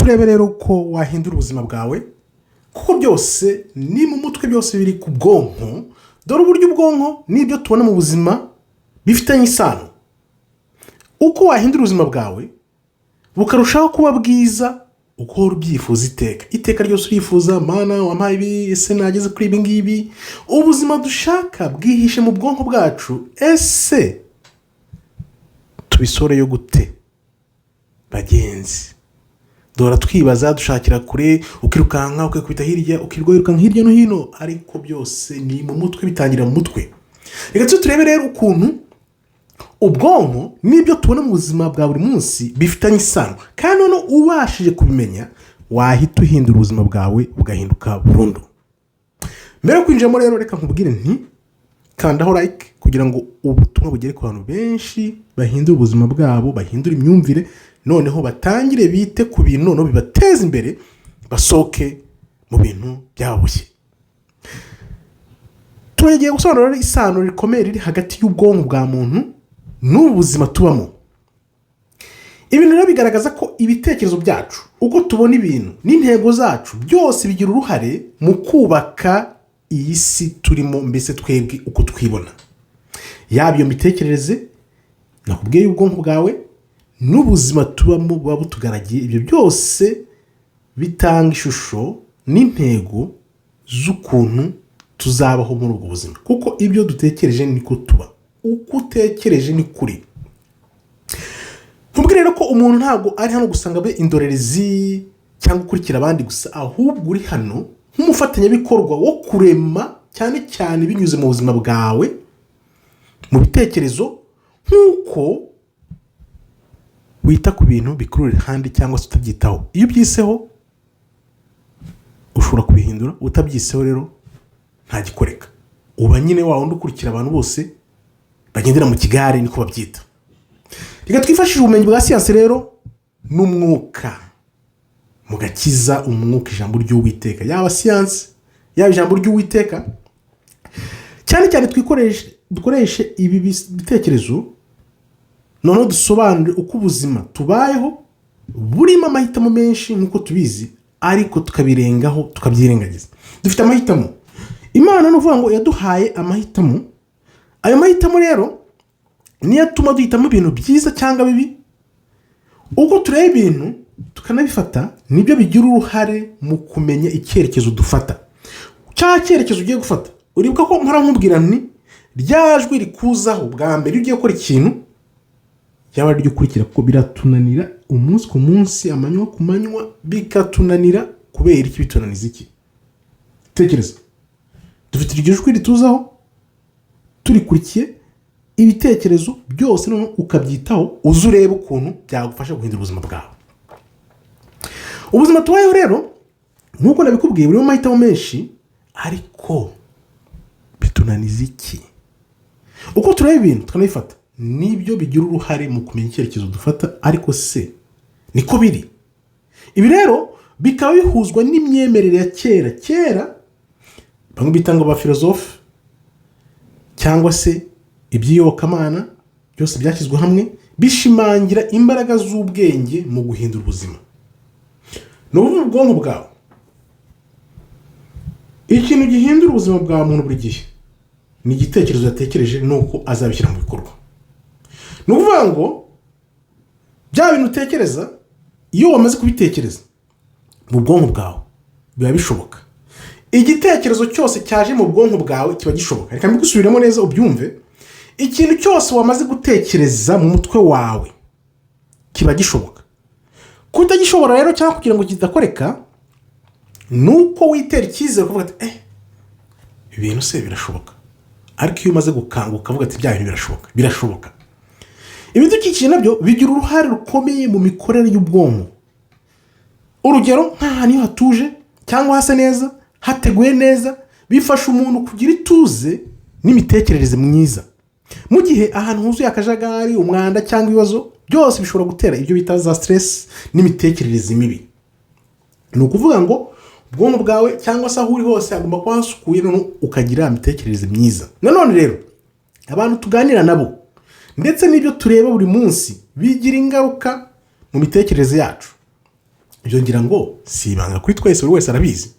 Turebe rero ko wahindura ubuzima bwawe, kuko byose ni mu mutwe, byose biri ku bwonko. Dore uburyo ubwonko n'ibyo tubona mu buzima bifitanye isano, uko wahindura ubuzima bwawe bukarushaho kuba bwiza uko uhora ubyifuza iteka, iteka ryose urifuza: "Mana, wampaye ibi, ese nageze kuri ibi ngibi?" Ubuzima dushaka bwihishe mu bwonko bwacu. Ese tubisoreyo gute, bagenzi? Duhora twibaza, dushakira kure, ukirukanka, ukikubita hirya, ukirirwa wirukanka hirya no hino, ariko byose ni mu mutwe, bitangira mu mutwe. Reka tujye turebe rero ukuntu ubwonko n'ibyo tubona mu buzima bwa buri munsi bifitanye isano, kandi noneho ubashije kubimenya wahita uhindura ubuzima bwawe bugahinduka burundu. Mbere yo kwinjiramo rero, reka nkubwire nti kandaho like kugira ngo ubutumwa bugere ku bantu benshi, bahindure ubuzima bwabo, bahindure imyumvire, noneho batangire bite ku bintu noneho bibateza imbere, basohoke mu bintu byababoshye. Tugiye gusobanura rero isano rikomeye riri hagati y'ubwonko bwa muntu n'ubu buzima tubamo. Ibintu rero bigaragaza ko ibitekerezo byacu, uko tubona ibintu n'intego zacu, byose bigira uruhare mu kubaka iyi si turimo. Mbese twebwe uko twibona, yaba iyo mitekerereze nakubwiye y'ubwonko bwawe n'ubuzima tubamo buba butugaragiye, ibyo byose bitanga ishusho n'intego z'ukuntu tuzabaho muri ubwo buzima, kuko ibyo dutekereje niko tuba, uko utekereje ni kuri. Nkubwire rero ko umuntu ntabwo ari hano gusa ngo abe indorerezi cyangwa ukurikira abandi gusa, ahubwo uri hano nk'umufatanyabikorwa wo kurema, cyane cyane binyuze mu buzima bwawe, mu bitekerezo. Nk'uko wita ku bintu bikurura ahandi cyangwa se utabyitaho, iyo ubyiseho ushobora kubihindura, utabyiseho rero ntagikoreka, uba nyine wa wundi ukurikira abantu bose bagendera mu kigare, niko babyita. Reka twifashishe ubumenyi bwa siyansi rero n'umwuka mu gakiza, umwuka, ijambo ry'Uwiteka, yaba siyansi, yaba ijambo ry'Uwiteka. Cyane cyane dukoreshe ibi bitekerezo, noneho dusobanure uko ubuzima tubayeho burimo amahitamo menshi nk'uko tubizi, ariko tukabirengaho, tukabyirengagiza. Dufite amahitamo. Imana ni ukuvuga ngo yaduhaye amahitamo. Ayo mahitamo rero niyo atuma duhitamo ibintu byiza cyangwa bibi. Uko tureba ibintu tukanabifata nibyo bigira uruhare mu kumenya icyerekezo dufata. Cya cyerekezo ugiye gufata, uribuka ko mpora nkubwira nti rya jwi rikuzaho bwa mbere iyo ugiye gukora ikintu, yaba ari ryo ukurikira, kuko biratunanira umunsi ku munsi, amanywa ku manywa, bikatunanira. Kubera iki? Bitunaniza iki? Tekereza, dufite iryo jwi rituzaho, turikurikiye, ibitekerezo byose noneho ukabyitaho, uze urebe ukuntu byagufasha guhindura ubuzima bwawe. Ubuzima tubayeho rero, nk'uko nabikubwiye, burimo amahitamo menshi, ariko bitunaniza iki? Uko tureba ibintu tukanabifata nibyo bigira uruhare mu kumenya icyerekezo dufata. Ariko se niko biri? Ibi rero bikaba bihuzwa n'imyemerere ya kera. Kera bamwe bita ngo abafilozofe cyangwa se iby'iyobokamana, byose byashyizwe hamwe bishimangira imbaraga z'ubwenge mu guhindura ubuzima. Ni ukuvuga ubwonko bwawe, ikintu gihindura ubuzima bwa muntu buri gihe ni igitekerezo yatekereje n'uko azabishyira mu bikorwa. Ni ukuvuga ngo bya bintu utekereza, iyo wamaze kubitekereza mu bwonko bwawe biba bishoboka. Igitekerezo cyose cyaje mu bwonko bwawe kiba gishoboka. Reka mbigusubiremo neza ubyumve: ikintu cyose wamaze gutekereza mu mutwe wawe kiba gishoboka. Kutagishobora rero cyangwa kugira ngo kidakoreka, ni uko witera icyizere, ukavuga ati: "Ibi bintu se birashoboka?" Ariko iyo umaze gukanguka ukavuga ati: "Bya bintu birashoboka," birashoboka. Ibidukikije nabyo bigira uruhare rukomeye mu mikorere y'ubwonko. Urugero, nk'ahantu iyo hatuje cyangwa hasa neza, hateguye neza, bifasha umuntu kugira ituze n'imitekerereze myiza, mu gihe ahantu huzuye akajagari, umwanda cyangwa ibibazo, byose bishobora gutera ibyo bita za stress n'imitekerereze mibi. Ni ukuvuga ngo ubwonko bwawe cyangwa se aho uri hose hagomba kuba hasukuye, noneho ukagira imitekerereze myiza. Nanone rero abantu tuganira nabo ndetse n'ibyo tureba buri munsi bigira ingaruka mu mitekerereze yacu. Ibyo ngira ngo si ibanga kuri twese, buri wese arabizi.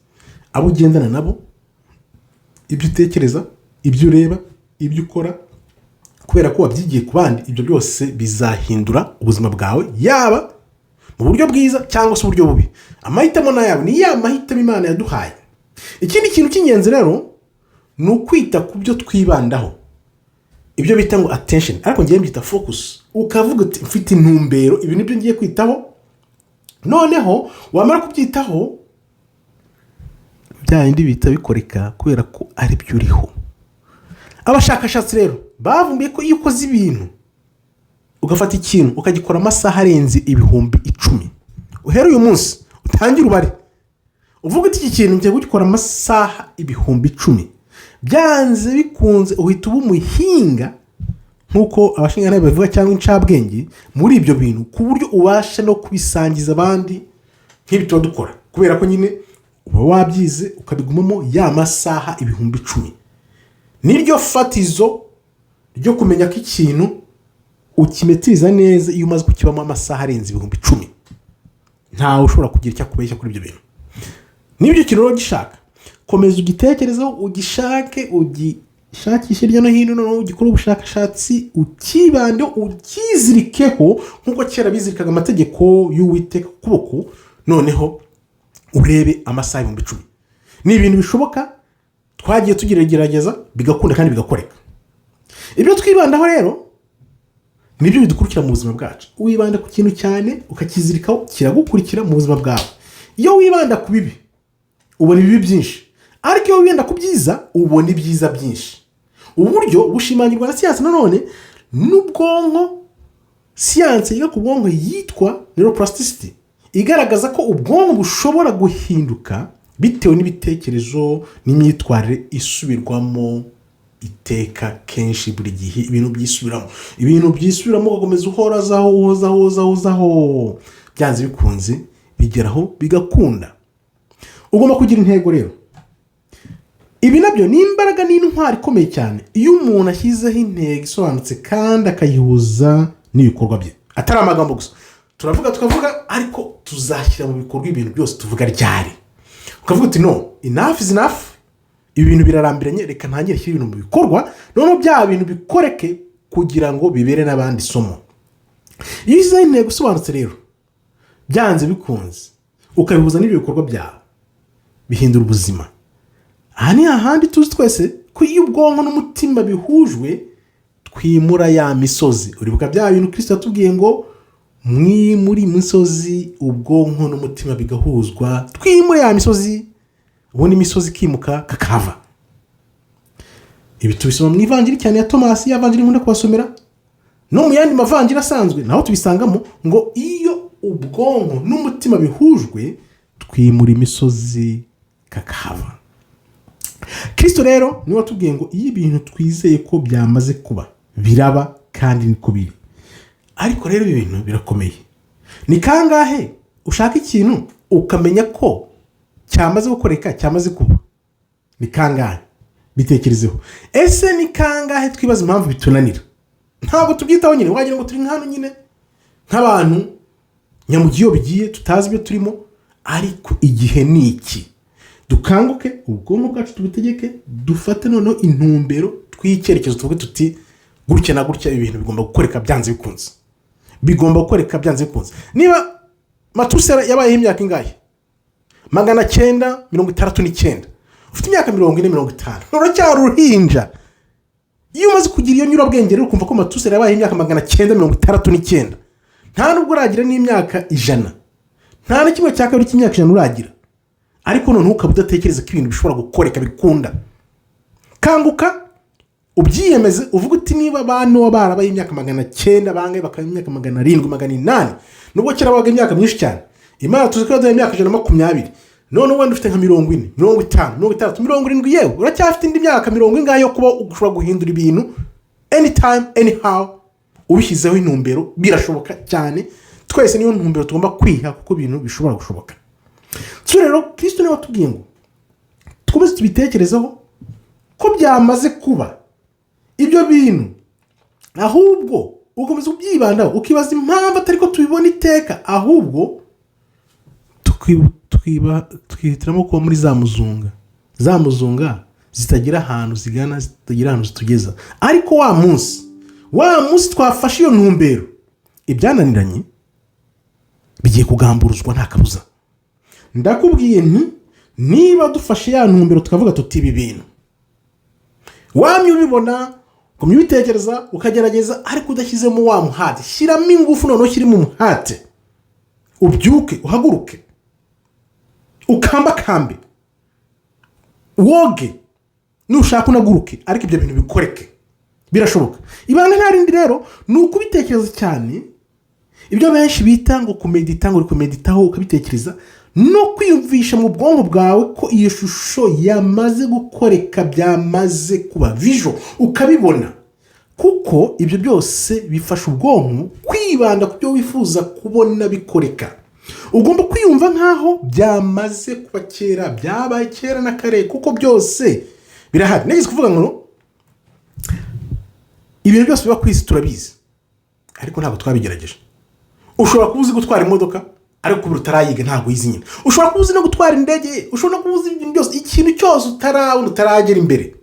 Abo ugendana nabo, ibyo utekereza, ibyo ureba, ibyo ukora, kubera ko wabyigiye ku bandi, ibyo byose bizahindura ubuzima bwawe, yaba mu buryo bwiza cyangwa se uburyo bubi. Amahitamo ni ayawe, ni ya mahitamo Imana yaduhaye. Ikindi kintu cy'ingenzi rero ni ukwita ku byo twibandaho, ibyo bita ngo attention, ariko ngiye mbyita focus. Ukavuga uti: "Mfite intumbero, ibi nibyo ngiye kwitaho." Noneho wamara kubyitaho, bya bindi bihita bikoreka kubera ko ari byo uriho. Abashakashatsi rero bavumbuye ko iyo ukoze ibintu, ugafata ikintu ukagikora amasaha arenze 10,000, uhera uyu munsi utangire ubare, uvuga uti: "Iki kintu ngiye kugikora amasaha 10,000," byanze bikunze uhita uba umuhinga, nk'uko abashingantahe babivuga, cyangwa incabwenge muri ibyo bintu, ku buryo ubasha no kubisangiza abandi nk'ibi tuba dukora, kubera ko nyine uba wabyize ukabigumamo ya masaha 10,000. Niryo fatizo ryo kumenya ko ikintu ukimetiriza neza. Iyo umaze kukibamo amasaha arenze 10,000, ntawe ushobora kugira icyo akubeshya kuri ibyo bintu. Niba icyo kintu rero ugishaka, komeza ugitekerezeho, ugishake, ugishakishe hirya no hino, noneho ugikore ubushakashatsi, ukibandeho, ukizirikeho nk'uko kera bizirikaga amategeko y'Uwiteka ku kuboko. Noneho urebe amasaha 10,000. Ni ibintu bishoboka, twagiye tugerageza bigakunda kandi bigakoreka. Ibyo twibandaho rero nibyo bidukurikira mu buzima bwacu. Wibanda ku kintu cyane ukakizirikaho, kiragukurikira mu buzima bwawe. Iyo wibanda ku bibi, ubona ibibi byinshi, ariko iyo wibanda ku byiza, ubona ibyiza byinshi. Uburyo bushimangirwa na siyansi nanone n'ubwonko. Siyansi yiga ku bwonko yitwa neuroplasticity igaragaza ko ubwonko bushobora guhinduka bitewe n'ibitekerezo n'imyitwarire isubirwamo iteka, kenshi, buri gihe. Ibintu byisubiramo, ibintu byisubiramo, ugakomeza uhorazaho, uhozaho, uhozaho, uhozaho, byanze bikunze bigeraho bigakunda. Ugomba kugira intego rero. Ibi nabyo ni imbaraga n'intwari ikomeye cyane. Iyo umuntu ashyizeho intego isobanutse kandi akayihuza n'ibikorwa bye, atari amagambo gusa turavuga tukavuga, ariko tuzashyira mu bikorwa ibintu byose tuvuga ryari? Ukavuga uti: "No, enough is enough, ibi bintu birarambiranye, reka ntangire shyira ibintu mu bikorwa, noneho bya bintu bikoreke kugira ngo bibere n'abandi isomo." Iyo ushyizeho intego isobanutse rero, byanze bikunze ukabihuza n'ibyo bikorwa byawe, bihindura ubuzima. Aha ni hahandi tuzi twese ko iyo ubwonko n'umutima bihujwe, twimura ya misozi. Uribuka bya bintu Kirisito yatubwiye ngo mwimure imisozi? Ubwonko n'umutima bigahuzwa, twimure ya misozi, ubundi imisozi ikimuka kakahava. Ibi tubisoma mu ivanjiri cyane ya Tomasi, ya vanjiri nkunda kubasomera, no mu yandi mavanjiri asanzwe naho tubisangamo, ngo iyo ubwonko n'umutima bihujwe, twimura imisozi kakahava. Kirisito rero niwe watubwiye ngo iyo ibintu twizeye ko byamaze kuba, biraba, kandi niko biri. Ariko rero ibi bintu birakomeye. Ni kangahe ushaka ikintu ukamenya ko cyamaze gukoreka, cyamaze kuba? Ni kangahe? Bitekerezeho. Ese ni kangahe twibaza impamvu bitunanira? Ntabwo tubyitaho nyine, wagira ngo turi nka hano nyine nk'abantu nyamugiye iyo bigiye, tutazi ibyo turimo. Ariko igihe ni iki, dukanguke, ubwonko bwacu tubutegeke, dufate noneho intumbero tw'icyerekezo, tuvuge tuti: "Gutya na gutya, ibi bintu bigomba gukoreka byanze bikunze, bigomba gukoreka byanze bikunze." Niba Matusera yabayeho imyaka ingahe? 969. Ufite imyaka 40, 50, uracyari uruhinja. Iyo umaze kugira iyo nyurabwenge rero, ukumva ko Matusera yabayeho imyaka 969, nta nubwo uragira n'imyaka 100, nta na kimwe cya kabiri cy'imyaka 100 uragira, ariko noneho ukaba udatekereza ko ibintu bishobora gukoreka, bikunda. Kanguka, ubyiyemeze, uvuga uti: "Niba ba Nowa barabaye imyaka 900, bangahe bakaba imyaka 700, 800, nubwo kera babaga imyaka myinshi cyane, Imana tuzi ko yaduhaye imyaka 120, none wenda ufite nka 40, 50, 60, 70, yewe uracyafite indi myaka mirongo ingahe yo kuba ushobora guhindura ibintu anytime, anyhow, ubishyizeho intumbero. Birashoboka cyane. Twese niyo ntumbero tugomba kwiha, kuko ibintu bishobora gushoboka. So rero Kirisito niwe watubwiye ngo twumve, tubitekerezeho ko byamaze kuba ibyo bintu, ahubwo ukomeza kubyibandaho, ukibaza impamvu atari ko tubibona iteka, ahubwo Twihitiramo kuba muri za muzunga, za muzunga zitagira ahantu zigana, zitagira ahantu zitugeza. Ariko wa munsi twafashe iyo ntumbero, ibyananiranye bigiye kugamburuzwa, nta kabuza. Ndakubwiye nti niba dufashe ya ntumbero, tukavuga tuti ibi bintu wamye ubibona, ugumya ubitekereza, ukagerageza, ariko udashyizemo wa muhate. Shyiramo ingufu noneho, ushyiremo umuhate, ubyuke, uhaguruke, ukambakambe, woge, nushaka unaguruke, ariko ibyo bintu bikoreke. Birashoboka. Ibanga nta rindi rero, ni ukubitekereza cyane, ibyo benshi bita ngo kumedita, ngo uri kumeditaho, ukabitekereza no kwiyumvisha mu bwonko bwawe ko iyo shusho yamaze gukoreka, byamaze kuba visual, ukabibona, kuko ibyo byose bifasha ubwonko kwibanda ku byo wifuza kubona bikoreka. Ugomba kwiyumva nk'aho byamaze kuba kera, byabaye kera na kare, kuko byose birahari. Nigeze kuvuga ngo ibintu byose biba ku isi turabizi, ariko ntabwo twabigerageje. Ushobora kuba uzi gutwara imodoka, ariko kubera utarayiga ntabwo uyizi nyine. Ushobora kuba uzi no gutwara indege, ushobora no kuba uzi ibintu byose. Ikintu cyose utarabona, utaragera imbere,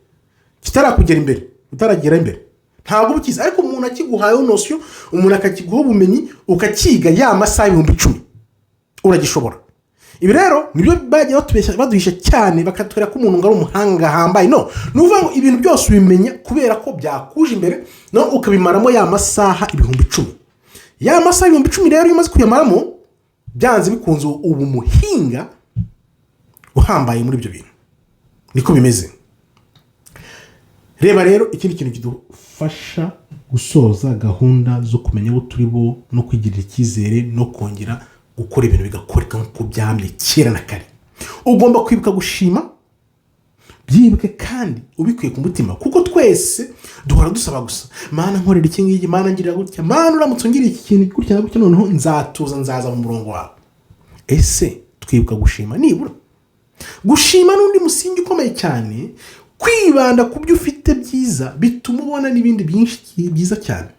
kitarakugera imbere, utaragera imbere, ntabwo uba ukizi. Ariko umuntu akiguhayeho notion, umuntu akakiguha ubumenyi, ukakiga ya masaha 10,000, uragishobora. Ibi rero nibyo bagiye batubeshya, baduhisha cyane, bakatwereka ko umuntu ngo ari umuhanga ahambaye. No ni ukuvuga ngo ibintu byose ubimenya kubera ko byakuje imbere, no ukabimaramo ya masaha 10,000. Ya masaha 10,000 rero, iyo umaze kuyamaramo, byanze bikunze uba umuhinga uhambaye muri ibyo bintu. Niko bimeze. Reba rero ikindi kintu kidufasha gusoza gahunda zo kumenya abo turi bo no kwigirira icyizere no kongera gukora ibintu bigakoreka nk'uko byamye kera na kare. Ugomba kwibuka gushima. Byibuke kandi ubikuye ku mutima, kuko twese duhora dusaba gusa: "Mana, nkorera iki ngiki. Mana, ngirira gutya. Mana, uramutse ungiriye iki kintu gutya na gutya, noneho nzatuza, nzaza mu murongo wawe." Ese twibuka gushima nibura? Gushima n'undi musingi ukomeye cyane. Kwibanda ku byo ufite byiza bituma ubona n'ibindi byinshi byiza cyane,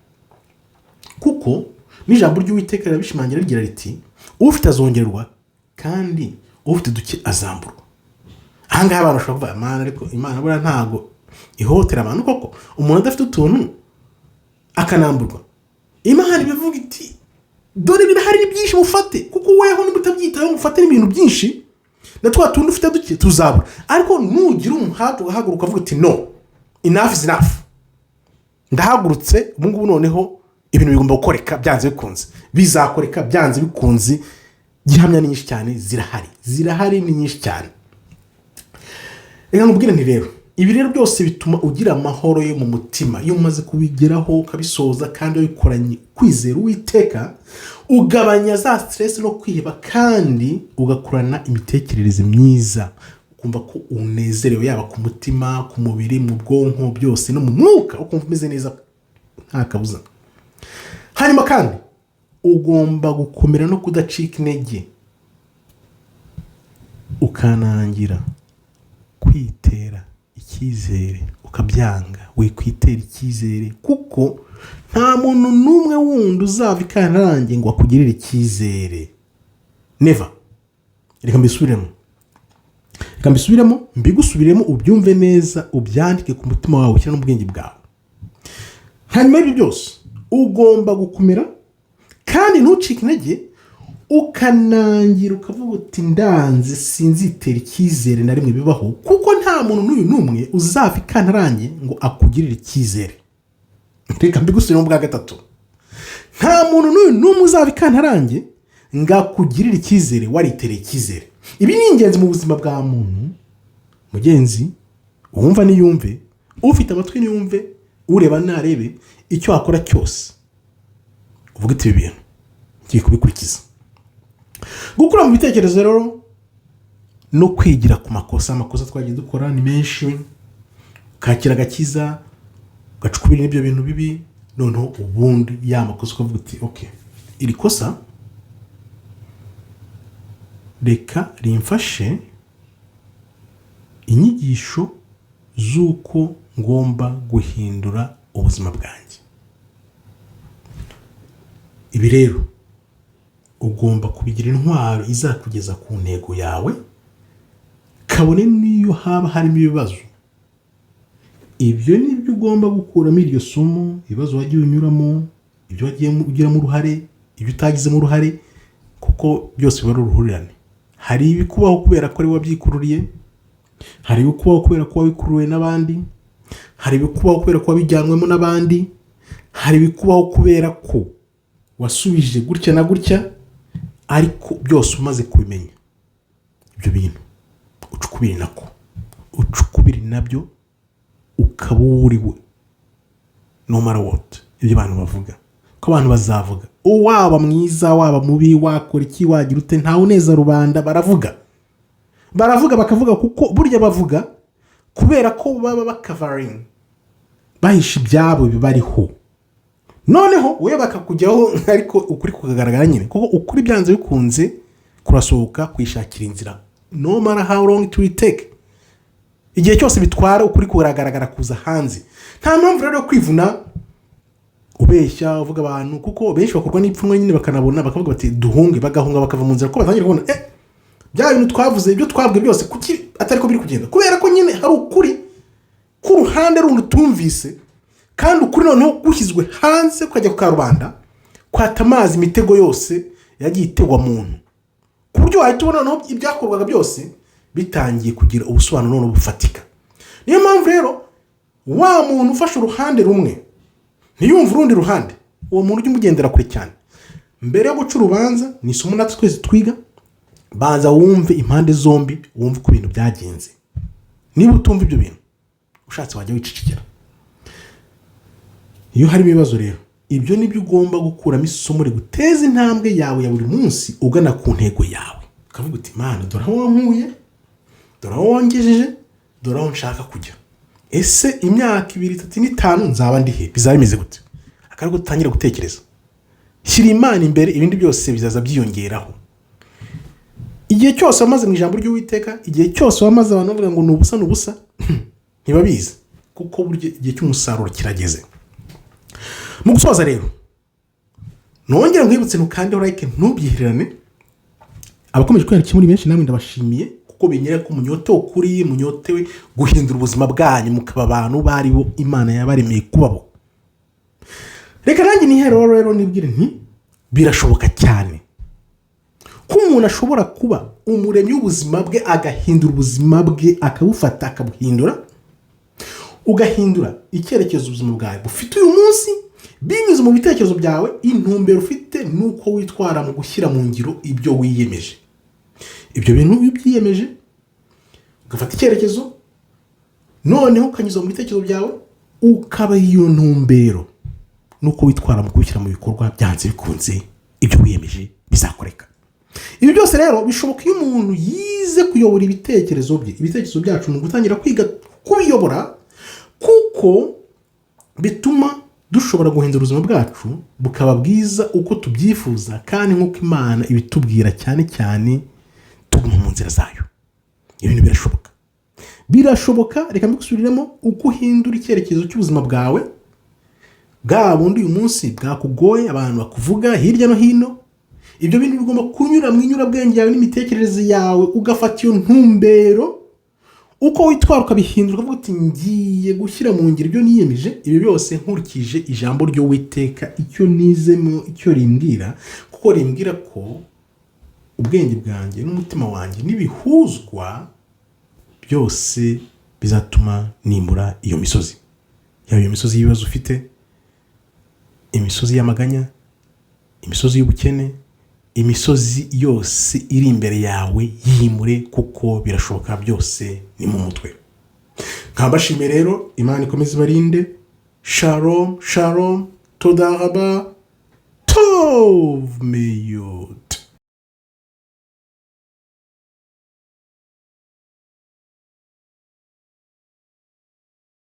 kuko n'ijambo ry'Uwiteka rirabishimangira, rigira riti: "Ufite azongerwa, kandi ufite duke azamburwa." Ahangaha abantu bashobora kuvuga: "Imana, ariko Imana buriya ntabwo ihohotera abantu koko, umuntu adafite utuntu akanamburwa?" Imana ibivuga iti: "Dore birahari, ni byinshi, mufate." Kuko weho niba utabyitayeho, mufate n'ibintu byinshi, na twa tundi ufite duke tuzabura. Ariko nugira umuhate, ugahaguruka, ukavuga uti: "No, enough is enough, ndahagurutse ubu ngubu, noneho ibintu bigomba gukoreka byanze bikunze," bizakoreka byanze bikunze. Gihamya ni nyinshi cyane, zirahari, zirahari, ni nyinshi cyane. Reka nkubwire nti rero ibi rero byose bituma ugira amahoro yo mu mutima. Iyo umaze kubigeraho, ukabisoza kandi wabikoranye kwizera Uwiteka, ugabanya za stress no kwiheba, kandi ugakurana imitekerereze myiza, ukumva ko unezerewe, yaba ku mutima, ku mubiri, mu bwonko, byose, no mu mwuka, ukumva umeze neza nta kabuza. Hanyuma kandi ugomba gukomera no kudacika intege, ukanangira kwitera icyizere, ukabyanga. Wikwitera icyizere, kuko nta muntu n'umwe wundi uzava ikantarange ngo akugirire icyizere, never. Reka mbisubiremo, reka mbisubiremo, mbigusubiremo, ubyumve neza, ubyandike ku mutima wawe, ushyire n'ubwenge bwawe. Hanyuma y'ibyo byose, ugomba gukomera kandi ntucike intege, ukanangira, ukavuga uti: "Ndanze, sinzitera icyizere na rimwe bibaho," kuko nta muntu n'uyu n'umwe uzava ikantarange ngo akugirire icyizere. Reka mbigusubiremo bwa gatatu: nta muntu n'uyu n'umwe uzava ikantarange ngo akugirire icyizere waritereye icyizere. Ibi ni ingenzi mu buzima bwa muntu mugenzi. Uwumva niyumve, ufite amatwi niyumve, ureba narebe. Icyo wakora cyose, uvuga uti: "Ibi bintu ngiye kubikurikiza." Gukura mu bitekerezo rero no kwigira ku makosa. Amakosa twagiye dukora ni menshi. Ukakira agakiza, ugacukubira n'ibyo bintu bibi, noneho ubundi ya makosa ukavuga uti: "Okay, iri kosa reka rimfashe inyigisho z'uko ngomba guhindura ubuzima bwanjye." Ibi rero Ugomba kubigira intwaro izakugeza ku ntego yawe, kabone n'iyo haba harimo ibibazo. Ibyo ni byo ugomba gukuramo iryo somo: ibibazo wagiye unyuramo, ibyo wagiye ugiramo uruhare, ibyo utagizemo uruhare, kuko byose biba ari uruhurirane. Hari ibikubaho kubera ko ari wowe wabyikururiye, hari ibikubaho kubera ko wabikururiwe n'abandi, hari ibikubaho kubera ko wabijyanwemo n'abandi, hari ibikubaho kubera ko wasubije gutya na gutya. Ariko byose umaze kubimenya, ibyo bintu uca ukubiri nako, uca ukubiri nabyo, ukaba uwo uri we no matter what ibyo abantu bavuga, ko abantu bazavuga. Waba mwiza, waba mubi, wakora iki, wagira ute, ntawe uneza rubanda. Baravuga, baravuga, bakavuga, kuko burya bavuga kubera ko baba bakavaringa, bahisha ibyabo bibariho. Noneho we bakakujyaho, ariko ukuri kukagaragara nyine, kuko ukuri byanze bikunze kurasohoka, kwishakira inzira, no matter how long it will take. Igihe cyose bitwara, ukuri kuragaragara, kuza hanze. Nta mpamvu rero yo kwivuna ubeshya, uvuga abantu, kuko benshi bakorwa n'ipfunwe nyine, bakanabona bakavuga bati "Duhunge", bagahunga, bakava mu nzira, kuko batangira kubona bya bintu twavuze, ibyo twabwiye byose, kuki atari ko biri kugenda? Kubera ko nyine hari ukuri k'uruhande rundi utumvise, kandi ukuri noneho gushyizwe hanze kukajya ku karubanda, kwata amazi imitego yose yagiye itegwa muntu, ku buryo wahita ubona noneho ibyakorwaga byose bitangiye kugira ubusobanuro noneho bufatika. Niyo mpamvu rero wa muntu ufashe uruhande rumwe ntiyumve urundi ruhande, uwo muntu ujya umugendera kure cyane. Mbere yo guca urubanza, ni isomo natwe twese twiga: banza wumve impande zombi, wumve uko ibintu byagenze. Niba utumva ibyo bintu, ushatse wajya wicecekera. Iyo harimo ibibazo rero, ibyo ni byo ugomba gukuramo isomo riguteza intambwe yawe ya buri munsi ugana ku ntego yawe, ukavuga uti "Mana, dore aho wankuye, dore aho wangejeje, dore aho nshaka kujya. Ese imyaka 2, 3 n'5 nzaba ndi he? Bizaba bimeze gute?" Akaba utangira gutekereza. Shyira Imana imbere, ibindi byose bizaza byiyongeraho. Igihe cyose wamaze mu ijambo ry'Uwiteka, igihe cyose wamaze abantu bavuga ngo ni ubusa, ni ubusa, ntibabizi, kuko burya igihe cy'umusaruro kirageze. Mu gusoza rero, nongere nkwibutse ntukandeho like, ntubyihererane. Abakomeje kwiyandikisha muri benshi, namwe ndabashimiye, kuko binyereka ko munyotewe ukuri, munyotewe guhindura ubuzima bwanyu, mukaba abantu bari bo Imana yabaremeye kubabo. Reka nanjye nihereho rero nibwire nti birashoboka cyane ko umuntu ashobora kuba umuremyi w'ubuzima bwe, agahindura ubuzima bwe, akabufata akabuhindura, ugahindura icyerekezo ubuzima bwawe bufite uyu munsi binyuze mu bitekerezo byawe, intumbero ufite n'uko witwara mu gushyira mu ngiro ibyo wiyemeje. Ibyo bintu iyo ubyiyemeje, ugafata icyerekezo, noneho ukanyuza mu bitekerezo byawe, ukaba iyo ntumbero n'uko witwara mu kubishyira mu bikorwa, byanze bikunze ibyo wiyemeje bizakoreka. Ibi byose rero bishoboka iyo umuntu yize kuyobora ibitekerezo bye. Ibitekerezo byacu ni ugutangira kwiga kubiyobora, kuko bituma dushobora guhindura ubuzima bwacu bukaba bwiza uko tubyifuza kandi nk'uko Imana ibitubwira, cyane cyane tuguma mu nzira zayo. Ibintu birashoboka, birashoboka. Reka mbigusubiriremo: uko uhindura icyerekezo cy'ubuzima bwawe, bwa bundi uyu munsi bwakugoye, abantu bakuvuga hirya no hino, ibyo bintu bigomba kunyura mu inyurabwenge yawe n'imitekerereze yawe, ugafata iyo ntumbero, uko witwara ukabihindura, ukavuga uti "Ngiye gushyira mu ngiro ibyo niyemeje, ibi byose nkurikije ijambo ry'Uwiteka, icyo nizemo, icyo rimbwira, kuko rimbwira ko ubwenge bwanjye n'umutima wanjye nibihuzwa, byose bizatuma nimura iyo misozi", yaba iyo misozi y'ibibazo ufite, imisozi y'amaganya, imisozi y'ubukene, imisozi yose iri imbere yawe, yimure, kuko birashoboka, byose ni mu mutwe. Nkabashimiye rero, Imana ikomeze ibarinde. Shalom, shalom, toda raba, tov meyod.